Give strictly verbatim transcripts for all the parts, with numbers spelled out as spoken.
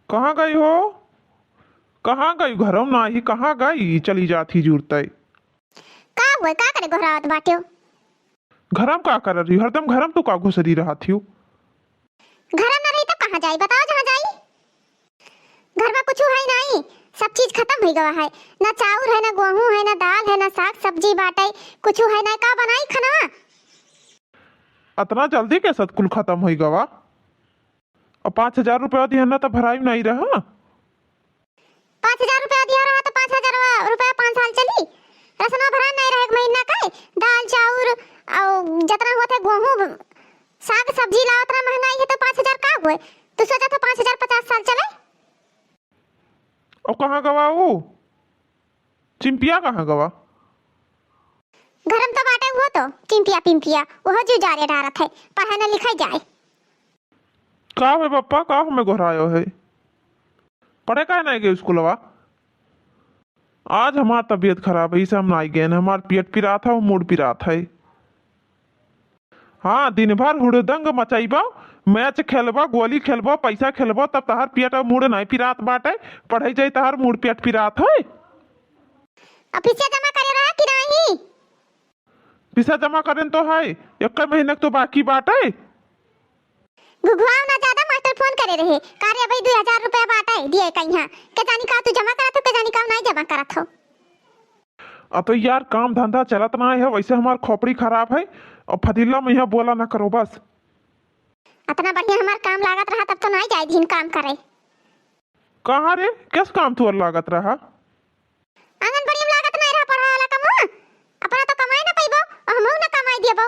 कहाँ गई हो? कहाँ गई? घरम नाही, कहाँ गई? चली जात ही जुरतै। का हुए, का करे गोहरावत बाट्यो? घरम का कर रही हो? हरदम घरम तो का घुसरी रहत ही हो? घरम ना रही तो कहाँ जाई? बताओ जहाँ जाई। घर मा कुछु है नाही, सब चीज खतम हुई गवा है। ना चाउर है, ना गोहूँ है, ना दाल है, ना साग सब्जी बाटै, कुछु है नाही। का बनाई खनवा? अतना जल्दी कैसे कुल खतम हुई गवा? अब पाँच हजार रुपया दिहन ना तो भराई नाही रहा। पाँच हजार रुपया दिया रहा तो पाँच हजार रुपया पाँच साल चली? रसनवा भरा नाही रहे एक महीना का, दाल चाउर और जतना होत है गोहूँ साग सब्जी लाओ, अतना महंगाई है तो पाँच हजार का हुए? तू सोचा था पाँच हजार पचास साल चले? और कहाँ गवा वो? चिंपिया कहाँ गवा? घरम तो बाटे वो तो, चिंपिया पिंपिया, वो जुजारे डारत है, पढ़ाई ना लिखाई जाए। का है पप्पा, का हमें गोहरायो है? पढ़े काहे नाही गए स्कूलवा? आज हमार तबीयत खराब है, इसे हम नाही गए, हमार पेट पिरात है और मूड़ पिरात है। हाँ, दिन भर हुड़दंग मचइबो, मैच खेलबो, गोली खेलबो, पैसा खेलबो, तब तहार पेट और मूड़ नाही पिरात बाटे। पढ़े जाई तहार मूड़ पेट पिरात है। अब पइसा जमा करे रहा कि नाही? पइसा जमा करेन तो है, एक महीना के तो बाकी बाटे। घुघुआव ना ज्यादा, मास्टर फोन करे रहे, का रे अबही दुई हजार रुपया बाटे, दिए कहिया। के जानी का तू जमा करत हो, के जानी का नाही जमा करत हो। अतै यार, काम धंधा चलत नाही है, वैसे हमार खोपड़ी खराब है। और फजीला मइहाँ बोला ना करो बस। अतना बढ़िया हमार काम लागत रहा, तब तो नाही जाए दिन काम करे। कहाँ रे, कैस काम तोर लागत रहा? आंगनबाड़ी में लागत नाही रहा पढ़ाई वाला कमवा, अपना तो कमाए ना पइबो, और हमहू ना कमाए देबो।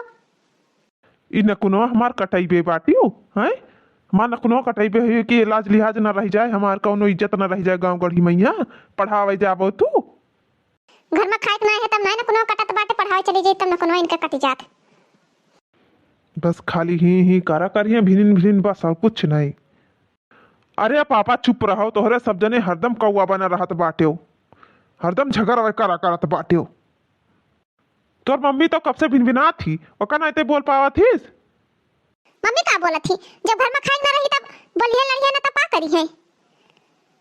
ई नकुनवा हमार कटइबे बाटियो, हैं? हमार नकुनवा कटइबे है कि लाज लिहाज ना रह जाए, हमार कौनो इज्जत ना रह जाए गाँव गढ़ी मइहाँ, पढ़ावे जाबो तू। घर मा खाए के नाही है, तब नाही नकुनवा कटत बाटे, पढ़ावे चली जाई, तब नकुनवा इनके कटि जात। बस खाली ही ही करा करिया, भिनिन भिनिन, बस और कुछ नाही। अरे पापा चुप रहो, तोहरे सब जने हरदम कौआ बना रहत बाट्यो, हरदम झगड़ा करा करत बाट्यो। तोर मम्मी तो कब से भिनभिनात ही, ओका नाही ते बोल पावत हीस। मम्मी का बोलत ही, जब घर मा खाए ना रही तब बोलिहे लड़िहे ना तब का करिहे?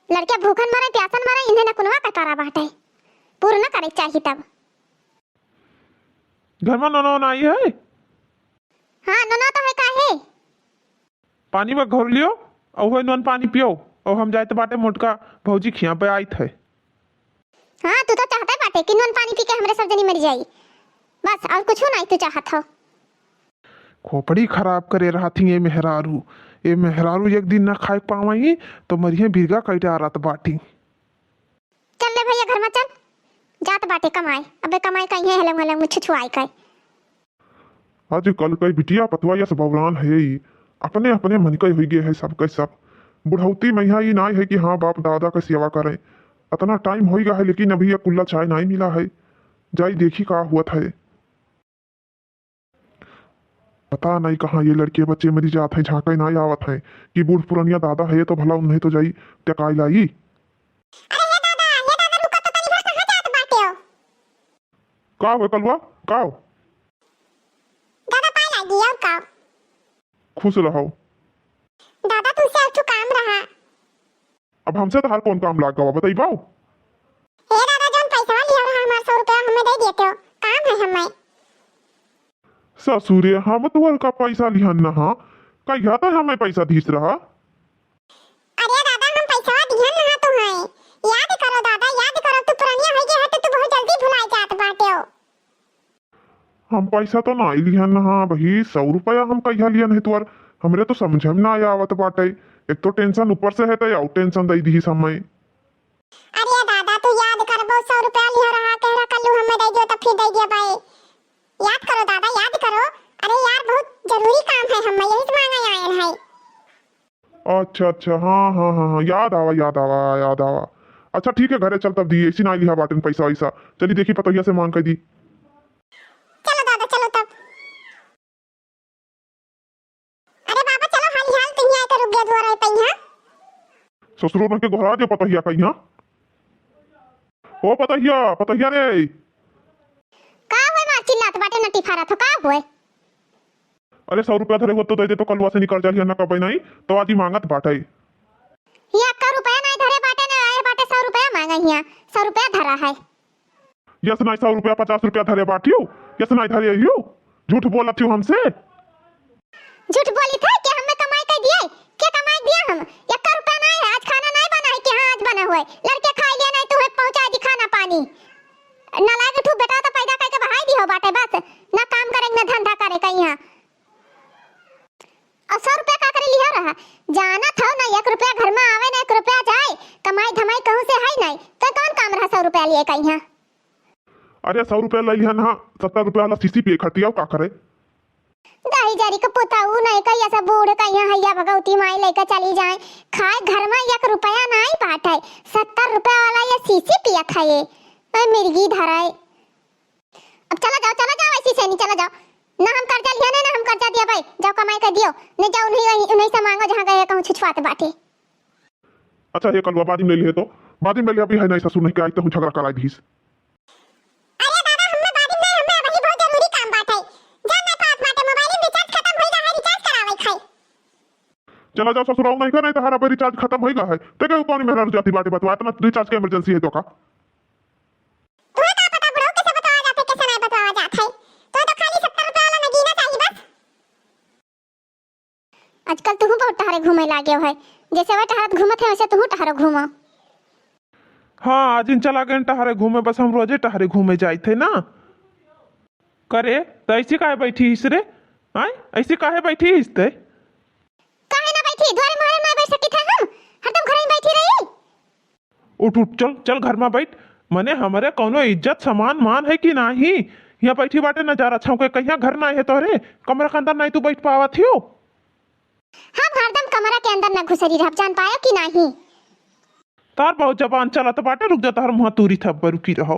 लड़के भूखन मरे प्यासन मरे, इन्हें नकुनवा का करा बाटे, पूर्ण करे चाही तब। घर मा नोनो नाही है? हाँ, नोनो तो है, का है? पानी में घोर लियो, और वही नोन पानी पियो, और हम जाइत बाटे मोटका भौजी खिया पे आइत है। हाँ, तू तो चाहते बाटे कि नोन पानी पी के हमरे सब जनी मर जाई, बस और कुछ नाही तू चाहत हो। खोपड़ी खराब करे रहत ही ये मेहरारू, ये मेहरारू एक दिन ना खाए पावही तो मरिहे बिरगा कइटा रहत बाटी। चल ले भैया घर मा चल, जात बाटे कमाए, अबे कमाए कहीं है हलंग हलंग मुछ छुआई का। आजकल कई बिटिया पतवा यस बौरान है ई, अपने अपने मन के हुई गए है सबके सब। बुढ़ौती मइहाँ ई नाही है कि हाँ बाप दादा के सेवा करें। अतना टाइम होई गा है लेकिन अभी ये कुल्ला चाय नाही मिला है। जाई देखी का हुआ है। पता नाही कहाँ ये लड़के बच्चे मरी जात हैं, झाँके नाही आवत हैं कि बूढ़ पुरनिया दादा है तो भला उन्हें तो जाई टकाई लाई। अरे हे दादा, हे दादा, रुको तो तनी भर, कहाँ जात बाटे हो? का हो कलुआ, का हो? दादा पाए लागी, और का? खुश रहो। दादा तुमसे एक ठो काम रहा। अब हमसे तहार कौन काम लाग गवा, बताई बाऊ? हे दादा, जौन पैसा लिया रहा हमार सौ रुपया हमें दे देते हो, काम है हमें। ससुरे, हम तोहर का पैसा लिहन न हा, कहिया त हमें पैसा दीस रहा। अरे दादा, हम पैसा दिहन न हा तुहैं, याद करो दादा, याद करो, तू पुरनिया हो गया है तो तू बहुत जल्दी भुला जात बाटे हो। हम पैसा तो नाही लिहन हा भाई, सौ रुपया हम कहिया लिहन है तुअर, हमरे तो समझ में ना आवत बाटे। एक तो टेंशन ऊपर से है तो और टेंशन दे दीस हमें। अरे दादा, तू याद करबो, सौ रुपया लिहा रहा, कह रहा कल्लू हमें दे दियो तो फिर दे दिया भाई। याद करो दादा, याद करो। अरे यार, बहुत जरूरी काम है, हम यही से मांगा आयल है। अच्छा, अच्छा, हाँ, हाँ, हाँ, हाँ, याद आवा, याद आवा, याद आवा। अच्छा, ठीक है, घरे चल तब दी, ऐसी ना लिहा बाटन पैसा वैसा। चली देखी पतोहिया से मांग कर दी। चलो दादा, चलो तब। अरे बाबा, चलो हाली हाल, तुम यहाँ के रुक गया, धुआ रहे पई यहाँ। ससुरो बन के गोहरा दे पतोहिया का यहाँ। ओ पतोहिया, पतोहिया रे। का होय मार चिल्लात बाटे, नटी फारत हो, का होय? अरे सौ रुपया धरे हो तो दे दे, तो कलुआ से निकल जाली, ना कबे नहीं, तो आज ही मांगत बाटे। या का हियाँ सौ रुपया धरा है। यस नाई सौ रुपया, पचास रुपया धरे बाटियो, यस नाई धरे हियो। झूठ बोलत हियो हमसे। झूठ बोली थे कि हमें कमाई कर दिए, के कमाई दिया हम? एक रुपया नाई है, आज खाना नाई बना है कि हाँ आज बना हुआ है, लड़के खाई लिया नाई, तुम्हें पहुँचा दी खाना पानी। नालायक ठू बेटा तो पैदा करके बहाई दी हो बाटे बस, ना काम करे ना धंधा करे कहीं यहाँ। और सौ रुपया का करे लिहा रहा? जानत हो ना, एक रुपया घर में आवे ना एक रुपया जाए, कमाई धमाई कहूँ से है नहीं, तो कौन काम रहा सौ रुपया लिए कहीं यहाँ? अरे सौ रुपया ले लिहा ना, सत्तर रुपया वाला शीशी पिए खाती, और का करे? दही जरी के पुताऊ नहीं कहिया से बूढ़ कहिया हैया भगवती माई लेके चली जाए। खाए घर में एक रुपया नहीं बाटे, सत्तर रुपया वाला ये शीशी पियत है ये। ओए मिर्गी धराए। अब चला जाओ, चला जाओ, ऐसी से नहीं चला जाओ। ना हम कर्जा लिया ना, ना हम कर्जा दिया भाई। जाओ कमाई कर दियो, नहीं जाओ उन्हीं, उन्हीं से मांगो जहाँ गए कहूँ छुछुआत बाटे। अच्छा हे कलुआ, बादिम ले लिहे तो, बादिम ले लिहे, अभी है नहीं ससुर नहीं के आई तो झगड़ा कराई दीस। अरे दादा, हमें बादिम नहीं, हमें अबही बहुत जरूरी काम बाटे। जान ना पास बाटे, मोबाइल में रिचार्ज खत्म होई रहा है, रिचार्ज करावे खाई। चला जाओ ससुराऊ नहीं का, नहीं तो हर अबे रिचार्ज खत्म होई गा है। ते के कौन मेहरारू जाती बाटे बतवा, इतना रिचार्ज के इमरजेंसी है तो का? तुम्हें का पता बुढ़ऊ कैसे बतवा जाते, कैसे नहीं बतवा जात है? तुम्हें तो खाली सत्तर रुपया वाला नगीना चाहिए बस। आजकल तुहू बहुत टहरे घूमे लागे है, जैसे वह टहरत घूमत है वैसे तुहू टहरो घूमो। हाँ, आज इन चला गए टहरे घूमे, बस हम रोजे टहरे घूमे जाइत है ना। करे, तो ऐसी काहे बैठी हिस रे? आय, ऐसी काहे बैठी हिस ते? काहे ना बैठी? द्वारे मोहरे में बैठ सकी थे हम? हरदम घर में बैठी रही। उठ, उठ, चल, चल घर में बैठ। मने हमरे कौनो इज्जत, सम्मान, मान है कि नाही? यहाँ बैठी बाटे, नजारा छौंके, कहिया घर ना है तोहरे? कमरा के अंदर नहीं तू बैठ पावत हियो? हम हरदम कमरा के अंदर ना घुसरी रहब, जान पायो कि नाही? तार बहुत जबान चलत बाटे, रुक जा, तोहर मुँह तूरी थब्बा, रुकी रहो।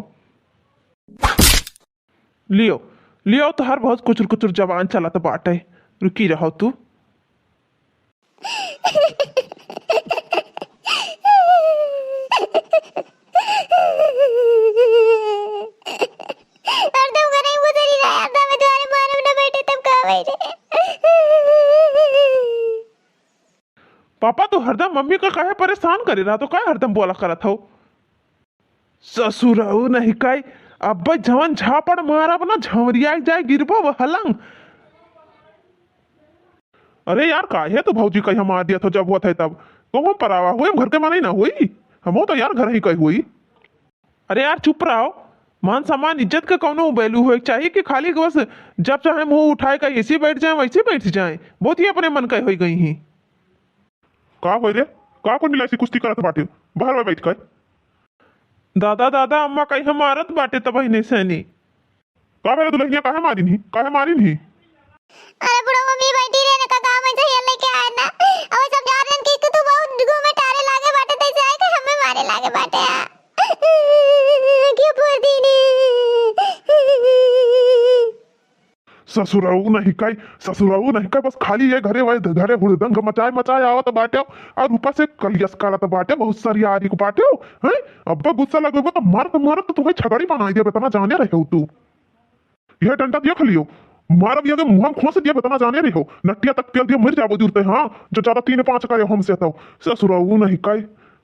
लियो, लियो, तोहर बहुत कुचुर कुचुर जबान चलत बाटे, रुकी रहो तू। हरदम घरे गुजरी रहा, हरदम द्वारे मारम न बैठे, तब का भाई रे? पापा, तू हरदम मम्मी का काहे परेशान करे रहा, तो काहे हरदम बोला करत हो? ससुरऊ नहीं काई, अब जवन झापड़ मारब ना, झमरिया जाए, गिरबो हलंग। अरे यार, काहे तू भौजी कहीं मार दिया था, जब हुआ था तब? कहूँ पर आवा हुए, हम घर के माने ना हुई, हमो तो यार घर ही कहीं हुई। अरे यार, चुप रहो। मान सम्मान, इज्जत के कौनो value होए के चाहिए कि खाली बस जब चाहे मुंह उठाए का ऐसी बैठ जाए, वैसी बैठ जाए? बहुत ही अपने मन का होई गई ही। का होई रे? का कुल मिला ऐसी कुश्ती करत बाटे? बाहर में बैठ कर। दादा, दादा, अम्मा कहीं मारत बाटे तब ही नहीं सैनी। का मेरे दुल्हनिया काहे मारिन ही? काहे मारिन ही? अरे बुढ़ऊ, मम्मी बैठी रहे ना, का गाँव में जहिया लेके आए ना, अब सब जान लेन कि तू बहुत घूमे टारे लागे बाटे, तैसे आए के हमें मारे लागे बाटे। आ, क्यों फोड़ दी ने? ससुरऊ नहीं काई, ससुरऊ नहीं काई, बस खाली ये घरे वाले घरे हुड़दंग मचाए मचाए आवत बाटे, और ऊपर से कलियस करत बाटे, बहुत सरियारी को बाटे, हैं? अब गुस्सा लगेबो तो मारत मारत तो तुम्हें छगड़ी बनाई देबे, इतना जाने रहे हो तू। यह डंडा देख लियो, मारब यह मुँह में खोस दिया, इतना जाने रहे हो, नटिया तक पेल दिया, मर जाबो जुरते, हाँ, जो ज्यादा तीन पाँच करे हमसे तो। ससुरऊ नहीं काई,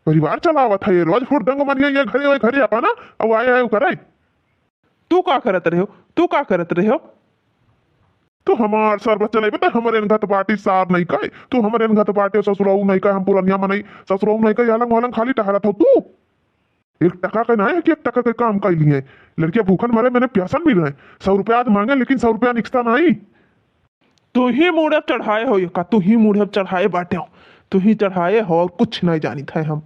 परिवार चलावत है ये, रोज हुड़दंग मनिया ये घरे, ओए घरे अपना, अब आए, आए करे। तू का करत रहे हो? तू का करत रहे हो? तू हमार सर बस चलेबे, त हमरे एनघत बाटी सार नहीं काई, तू हमरे एनघत बाटे ससुरऊ नहीं काई, हम पुरनिया मनई ससुरऊ नहीं काई, अलंग वलंग खाली टहरत हो तू। एक टका के नाई है कि एक टका के काम कई लिए। लड़किया भूखन मरे, मैंने प्यासन मिल रहे। सौ रुपया आज मांगे, लेकिन सौ रुपया निकसता नहीं। तू ही मूड़े चढ़ाए हो, ये का तू ही मूड़े चढ़ाए बाटे हो, तू ही चढ़ाए हो और कुछ नहीं जानित है हम।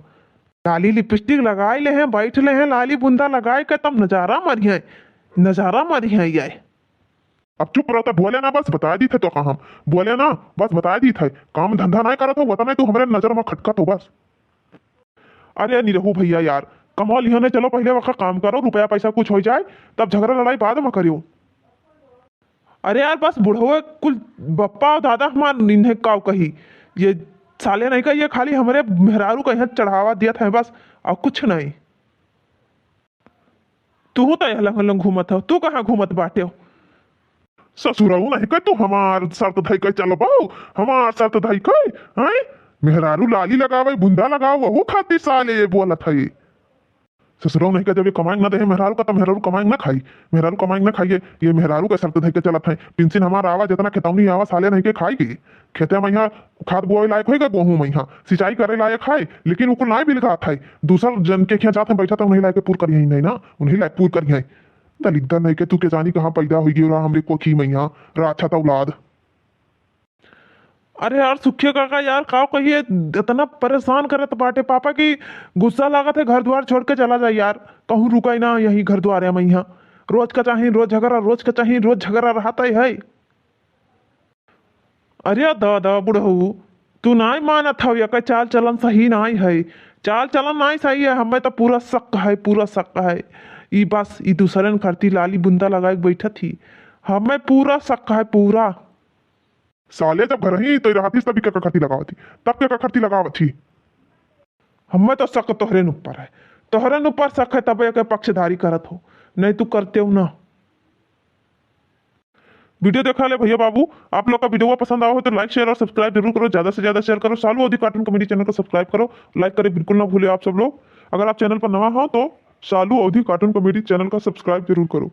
लाली लिपस्टिक लगाए ले हैं, बैठ ले हैं, लाली बुंदा लगाए के तब नजारा मारी है, नजारा मारी है ये। अब चुप रहो, तो बोले ना, बस बता दी थे तो का हम बोले ना, बस बता दी थे, काम धंधा नहीं करत हो, वतना तू हमरे नजर में खटकत हो बस। अरे निरहू भैया यार, कमा लियो ने, चलो पहले वका काम करो, रुपया पैसा कुछ हो जाए, तब झगड़ा लड़ाई बाद में करियो। अरे यार, बस बुढ़वे कुल बप्पा और दादा हमार इन्हें काव कही, ये साले नहीं का, ये खाली हमरे मेहरारू का यहाँ चढ़ावा दिया था बस, और कुछ नहीं। तू तो अलंग अलंग घूमत हो, तू कहाँ घूमत बाटे हो? ससुरऊ नहीं के तू हमार शर्त धई के चलबो, हमार शर्त धई के, हैं? मेहरारू लाली लगावे, बुंदा लगावे, वहू खातिर साले ये बोलत है। ससुरऊ नहीं के जब ये कमाएंग ना देहे मेहरारू का, तो मेहरारू कमाएंग ना खाई। मेहरारू कमाएंग ना खाइए, ये मेहरारू के शर्त धइ के चलत है। पेंशन हमार आवा, जितना खेतौनी आवा, साले नहीं के खाई के। खेते में यहाँ खाद बुआई लायक होइगा, गोहूँ में यहाँ सिंचाई करे लायक है, लेकिन उनको ना बिलगात है। दूसर जन के यहाँ जात है बैठा, तो उन्हीं लायक पूर करिए ही नहीं ना, उन्हीं लायक पूर करिए। दलिद्दर नहीं के तू के जानी कहाँ पैदा होइगी रहा हमरे कोखी में यहाँ, राछत औलाद। अरे यार सुखिया काका यार, का कहिए, इतना परेशान करत बाटे पापा कि गुस्सा लागत है, घर द्वार छोड़ के चला जाए यार, कहूँ रुकाई ना यही घर द्वारे में यहाँ। रोज का चाही रोज झगड़ा, रोज का चाही रोज झगड़ा रहता ही है। अरे दादा बुढ़ऊ, तू नाई मानत हव, एकर चाल चलन सही नाई है, चाल चलन नाई सही है। हमें तो पूरा शक है, पूरा शक है। ई बस ई दूसरन खरती लाली बुंदा लगाए के बैठत ही, हमें पूरा शक है पूरा। साले जब घर ही तो रहतीस तभी के का खरती लगावत ही, तब के का खरती लगावत ही। हमें तो शक तोहरे न ऊपर है, तोहरे न ऊपर शक है तब एकर पक्षधारी करत हो, नहीं तू करते हो ना। वीडियो देखा ले भैया बाबू, आप लोग का वीडियो पसंद आवा हो तो लाइक शेयर और सब्सक्राइब जरूर करो, ज्यादा से ज्यादा शेयर करो। सालू अवधी कार्टून कॉमेडी चैनल को सब्सक्राइब करो, लाइक करे बिल्कुल ना भूले आप सब लोग। अगर आप चैनल पर नवा हो तो सालू अवधी कार्टून कॉमेडी चैनल का सब्सक्राइब जरूर करो।